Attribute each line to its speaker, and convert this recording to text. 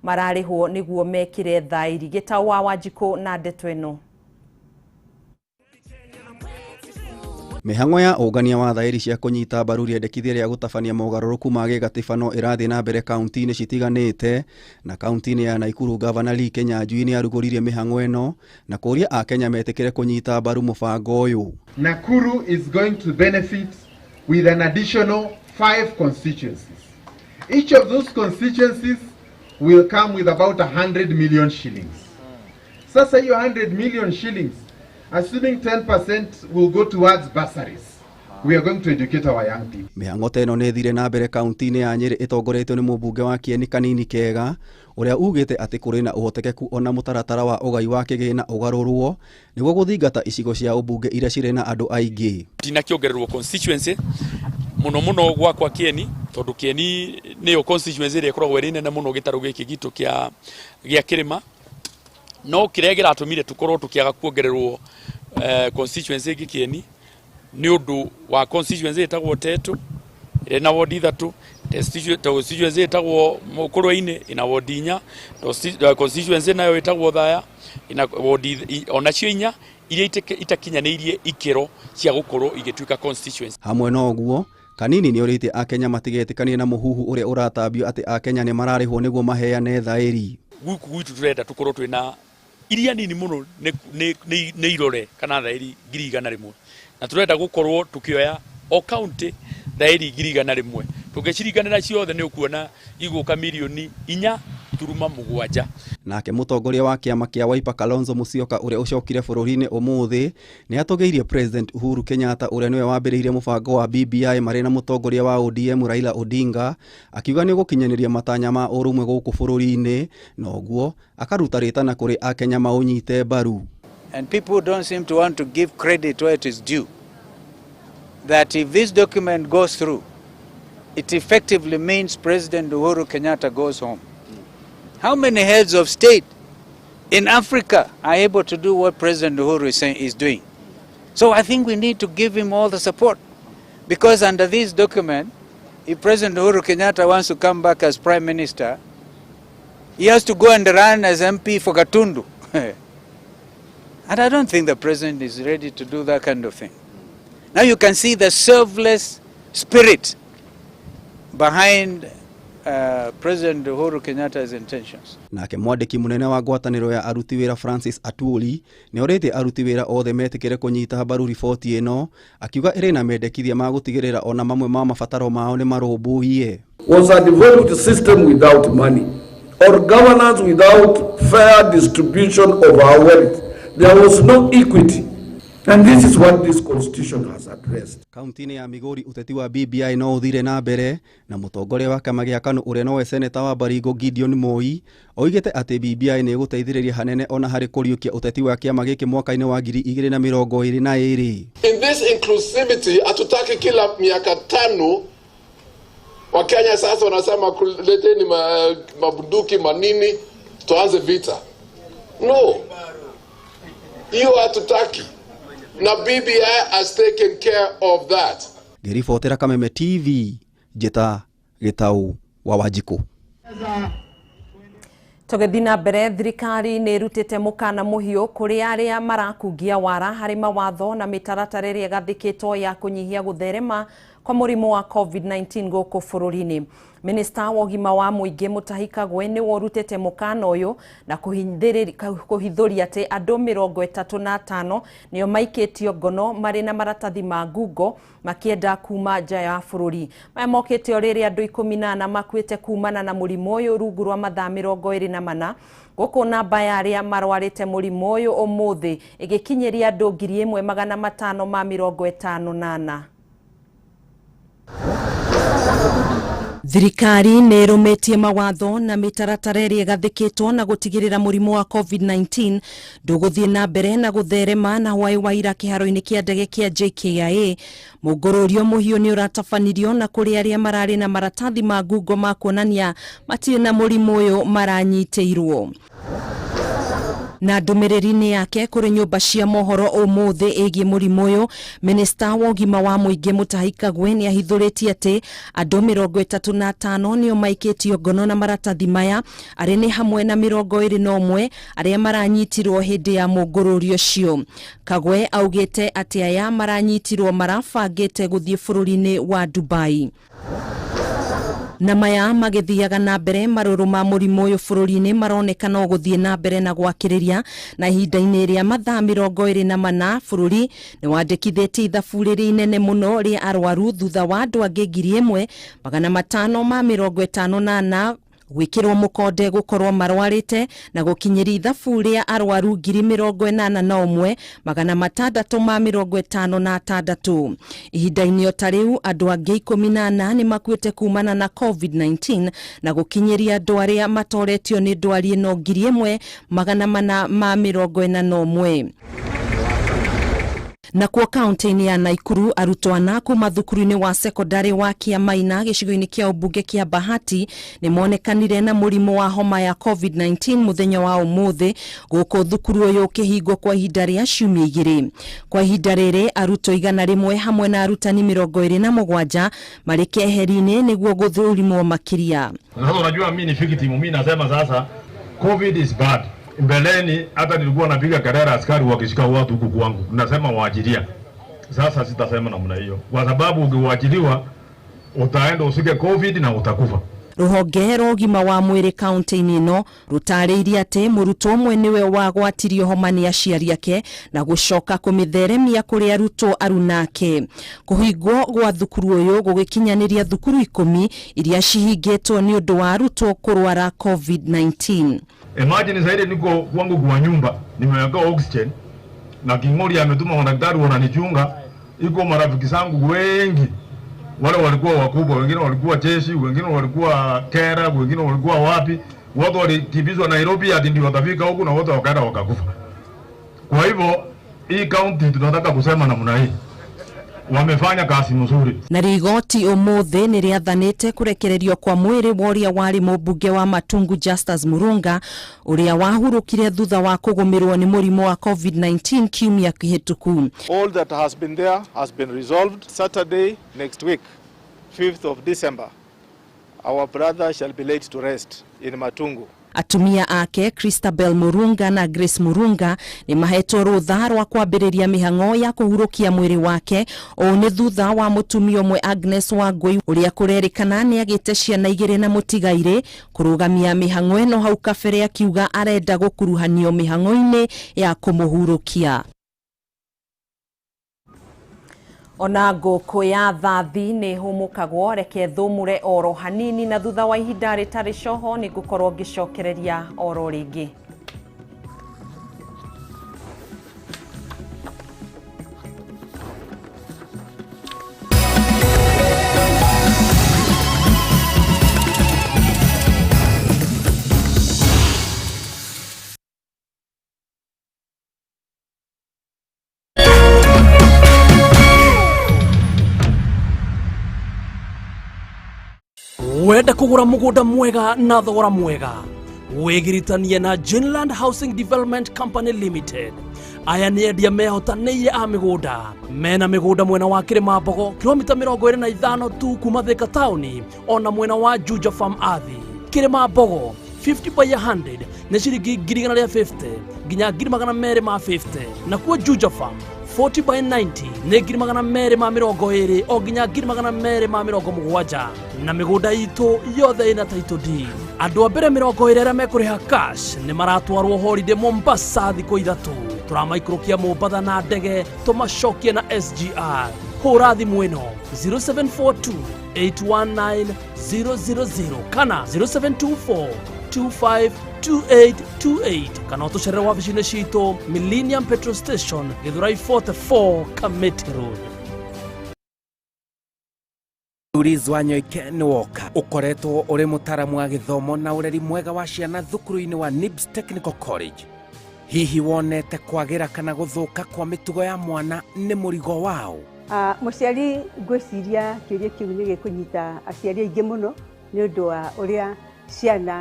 Speaker 1: Mararĩhwo nĩguo mekĩre thaĩri. Gĩtaũ wa Wanjikũ na ndeto ĩno.
Speaker 2: Mĩhang'o ya ũngania wa thaĩri cia kũnyita mbaru rĩendekithia rĩa gũtabania mogarũrũku ma gĩgatiba no ĩrathiĩ na mbere kaunti-inĩ citiganĩte. Na kaunti-inĩ ya Naikuru, Gavana Lee Kinyanjui nĩ arugũririe mĩhang'o ĩno na kũria Akenya metĩkĩre kũnyita mbaru mũbango ũyũ.
Speaker 3: Nakuru is going to benefit with an additional 5 constituencies. Each of those constituencies will come with about 100 million shillings. Sasa hiyo 100 million shillings, assuming 10% will go towards bursaries, we are going to educate our young people.
Speaker 2: Mĩhang'o ta ĩno nĩ ĩthire na mbere kaunti-inĩ ya Nyĩrĩ ĩtongoretio nĩ mũmbunge wa Kieni Kanini Kega, ũrĩa ugĩte atĩ kũrĩ na ũhotekeku ona mũtaratara wa ũgai wa kĩgĩna ũgarũrwo nĩguo gũthingata icigo cia ũmbunge iria cirĩ na andũ aingĩ.
Speaker 4: Ndinakĩongererwo constituency mũno mũno gwakwa Kieni, tondũ Kieni nĩyo constituency ĩrĩa ĩkoragwo ĩrĩ nene mũno gĩtarũ gĩkĩ gitũ kĩa kĩrĩma. No kĩrĩa kĩratũmire tũkorwo tũkĩaga kuongererwo constituency ĩngĩ Kieni nĩ ũndũ wa constituency ĩtagwo Tetu ĩrĩ na wodi 3, constituency ĩtagwo Mũkũrwe-inĩ ĩna wodi 4, constituency nayo ĩtagwo Thaya ĩna wodi onacio 4 iria itakinyanĩirie ikĩro cia gũkorwo igĩtuĩka constituency.
Speaker 2: Hamwe na ũguo, Kanini nĩ orĩtie Akenya matigetĩkanie na mũhuhu ũrĩa ũratambio atĩ Akenya nĩ mararĩhwo nĩguo maheane thaĩri.
Speaker 4: Gũkũ gwitũ tũrenda tũkorwo twĩna iria nini mũno nĩ irore kana thaĩri 100,000, na tũrenda gũkorwo tũkĩoya o county thaĩri 100,000. Tũngĩciringanĩra ciothe nĩ ũkuona igũka mirioni 4.7.
Speaker 2: Nake mũtongoria wa kĩama kĩa Wiper Kalonzo Musyoka ũrĩa ũcokire bũrũri-inĩ ũmũthĩ nĩ atũgĩirie President Uhuru Kenyatta ũrĩa nĩwe wambĩrĩirie mũbango wa BBI marĩ na mũtongoria wa ODM Raila Odinga, akiuga nĩ ũgũkinyanĩria matanya ma ũrũmwe gũkũ bũrũri-inĩ, na ũguo akaruta rĩtana kũrĩ Akenya maũnyite mbaru.
Speaker 5: And people don't seem to want to give credit where it is due. That if this document goes through, it effectively means President Uhuru Kenyatta goes home. How many heads of state in Africa are able to do what President Uhuru is saying is doing? So I think we need to give him all the support, because under this document, if President Uhuru Kenyatta wants to come back as Prime Minister, he has to go and run as MP for Gatundu. And I don't think the president is ready to do that kind of thing. Now you can see the selfless spirit behind President Uhuru Kenyatta's intentions.
Speaker 2: Nake mwandĩki mũnene wa ngwatanĩro ya aruti wĩra Francis Atwoli nĩ orĩtie aruti wĩra othe metĩkĩre kũnyita mbaru riboti ĩno, akiuga ĩrĩ na mendekithia ma gũtigĩrĩra ona mamwe ma mabataro mao nĩ marũmbũiye.
Speaker 6: Was a devolved system without money or governance without fair distribution of our wealth. There was no equity. And this is what this constitution has addressed.
Speaker 2: Kaunti-inĩ ya Migori ũteti wa BBI no ũthire na mbere na mũtongoria wa kĩama gĩa KANU ũrĩa nowe seneta wa Baringo Gideon Moi oigĩte atĩ BBI nĩ ĩgũteithĩrĩria hanene ona harĩ kũriũkia ũteti wa kĩama gĩkĩ mwaka-inĩ wa 2022.
Speaker 7: In this inclusivity hatutaki kila miaka 5 Wakenya sasa wanasema kuleteni mabunduki manini tuanze vita. No. Hiyo hatutaki. Na BBI has taken care of that.
Speaker 2: Ngĩribotera Kameme TV, njĩta Gĩtaũ wa Wanjikũ.
Speaker 1: Tũgĩthiĩ na mbere, thirikari nĩ ĩrutĩte mũkana mũhiũ kũrĩ arĩa marakungia wara harĩ mawatho na mĩtaratara ĩrĩa ĩgathĩkĩtwo ya kũnyihia gũtherema kwa mũrimũ wa COVID-19 gũkũ bũrũri-inĩ. Minista wa ũgima wa mũingĩ Mutahi Kagwe nĩwe ũrutĩte mũkana ũyũ na kũhithũria atĩ andũ 35 nĩo maikĩtio ngono marĩ na maratathi ma ngungo makĩenda kuma nja ya bũrũri. Maya mokĩte o rĩrĩa andũ 14 makuĩte kumana na mũrimũ ũyũ rungu rwa mathaa 24. Gũkũ namba ya arĩa marwarĩte mũrimũ ũyũ ũmũthĩ ĩgĩkinyĩria andũ 1554. Thirikari nĩ ĩrũmĩtie mawatho na mĩtaratara ĩrĩa ĩgathĩkĩtwo na gũtigĩrĩra mũrimũ wa COVID-19 ndũgũthiĩ na mbere na gũtherema na hwaĩ wa ira kĩharo-inĩ kĩa ndege kĩa JKIA. Mũngũrũrio mũhiũ nĩ ũratabanirio na kũrĩ arĩa mararĩ na maratathi ma ngungo ma kuonania matirĩ na mũrimũ ũyũ maranyitĩirwo. Na ndũmĩrĩri-inĩ yake kũrĩ nyũmba cia mohoro ũmũthĩ ĩgiĩ mũrimũ ũyũ, minista wa ũgima wa mũingĩ Mutahi Kagwe nĩ ahithũrĩtie atĩ andũ 35 nĩo maikĩtio ngono na maratathi maya, arĩa nĩ hamwe na 21 arĩa maranyitirwo hĩndĩ ya mũngũrũrio ũcio. Kagwe augĩte atĩ aya maranyitirwo marabangĩte gũthiĩ bũrũri-inĩ wa Dubai. Na maya magĩthiaga na mbere, marũrũ ma mũrimũ ũyũ bũrũri-inĩ maronekana o gũthiĩ na mbere na gwakĩrĩria, na ihinda-inĩ rĩa mathaa 24 bũrũri nĩ wandĩkithĩtie ithabu rĩrĩa inene mũno rĩa arwaru thutha wa andũ angĩ 1554 gwĩkĩrwo mũkonde gũkorwo marwarĩte na gũkinyĩria ithabu rĩa arwaru 81,656. Ihinda-inĩ o ta rĩu andũ angĩ 14 nĩ makuĩte kumana na COVID-19 na gũkinyĩria andũ arĩa matoretio nĩ ndwari ĩno 1441. Nakuo kaunti-inĩ ya Naikuru, arutwo ana kuma thukuru-inĩ wa sekondari wa Kiamaina gĩcigo-inĩ kĩa ũmbunge kĩa Bahati nĩ monekanire na mũrimũ wa homa ya COVID-19 mũthenya wa ũmũthĩ, gũkũ thukuru ũyũ ũkĩhingwo kwa ihinda rĩa ciumia 2. Kwa ihinda rĩrĩ arutwo 100 hamwe na arutani 27 marĩ keheri-inĩ nĩguo gũthũrimwo makĩria.
Speaker 8: Sasa unajua mimi ni victim, mimi nasema sasa COVID is bad. Mbeleni hata nilikuwa napiga kelele askari wakishika watu huku kwangu, nasema waachilia. Sasa sitasema namna hiyo, kwa sababu ukiwaachiliwa utaenda usike COVID na utakufa.
Speaker 1: Rũhonge rwa ũgima wa mwĩrĩ kaunti-inĩ ĩno rũtarĩirie atĩ mũrutwo ũmwe nĩwe wagwatirio homa nĩ aciari ake na gũcoka kũmĩtheremia kũrĩ arutwo arunake. Kũhingwo gwa thukuru ũyũ gũgĩkinyanĩria thukuru 10 iria cihingĩtwo nĩ ũndũ wa arutwo kũrwara COVID-19.
Speaker 8: Imagine zaidi niko kwangu kwa nyumba nimeweka oxygen na King'ori ametuma madaktari wananichunga, iko marafiki zangu wengi wale walikuwa wakubwa, wengine walikuwa jeshi, wengine walikuwa kera, wengine walikuwa wapi, watu walikimbizwa Nairobi hadi ndio watafika huku na wote wakaenda wakakufa. Kwa hivyo hii county tunataka kusema namna hii, wamefanya kazi mzuri.
Speaker 1: Na rigoti umuthi ni riathanite kurekererio kwa mwiri wa uria wari mũmbunge wa Matungu Justus Murunga uria wahurukire thutha wa kugumirwo ni murimu wa COVID-19 kiumia kihituku.
Speaker 9: All that has been there has been resolved. Saturday next week, 5th of December, our brother shall be laid to rest in Matungu.
Speaker 1: Atumia ake Christabel Murunga na Grace Murunga ni mahetwo rutha rwa kwambĩrĩria mĩhang'o ya kũhurũkia mwĩrĩ wake. Ũũ nĩ thutha wa mũtumia ũmwe Agnes Wangui ũrĩa kũrerĩkana nĩ agĩte ciana 2 na mũtigairĩ kũrũgamia mĩhang'o ĩno hau kabere, akiuga arenda gũkuruhanio mĩhang'o-inĩ ya kũmũhurũkia. Ona ngũkũ ya thathi nĩ hũmũkagwo, reke thũmũre oro hanini na thutha wa ihinda rĩtarĩ coho nĩ ngũkorwo ngĩcokereria oro rĩngĩ.
Speaker 10: Wenda kugura mugunda mwega na thogora mwega, wigiritanie na Genland Housing Development Company Limited. Aya nĩ endia mehotanĩire a mĩgũnda, mena mĩgũnda mwena wa Kĩrĩma-Mbogo kilomita 25 tu kuma Thika taũni, ona mwena wa Juja Farm Athi. Kĩrĩma-Mbogo 50 by 100 nĩ ciringi 150 nginya 250, nakuo Juja Farm 40 by 90 nĩ 220 o nginya 270, na mĩgũnda itũ yothe ĩna title deed. Andũ a mbere 20 arĩa mekũrĩha cash nĩ maratwarwo holiday Mombasa thikũ 3. Tũramaikũrũkia Mombatha na ndege tũmacokie na SGR. Hũra thimũ ĩno 0742 819 000 kana 0724 252828 kana ũtũcerere wabici-inĩ citũ Millennium Petrol Station, Githurai 44, Kamiti Road.
Speaker 11: Luis Wanyoike nĩ woka ũkoretwo ũrĩ mũtaramu wa gĩthomo na ũreri mwega wa ciana thukuru-inĩ wa NIBS Technical College. Hihi wonete kwagĩra kana gũthũka kwa mĩtugo ya mwana nĩ mũrigo wao?
Speaker 12: Mũciari ngwĩciria kĩũria kĩu nĩ gĩkũnyita aciari aingĩ mũno nĩ ũndũ wa ũrĩa ciana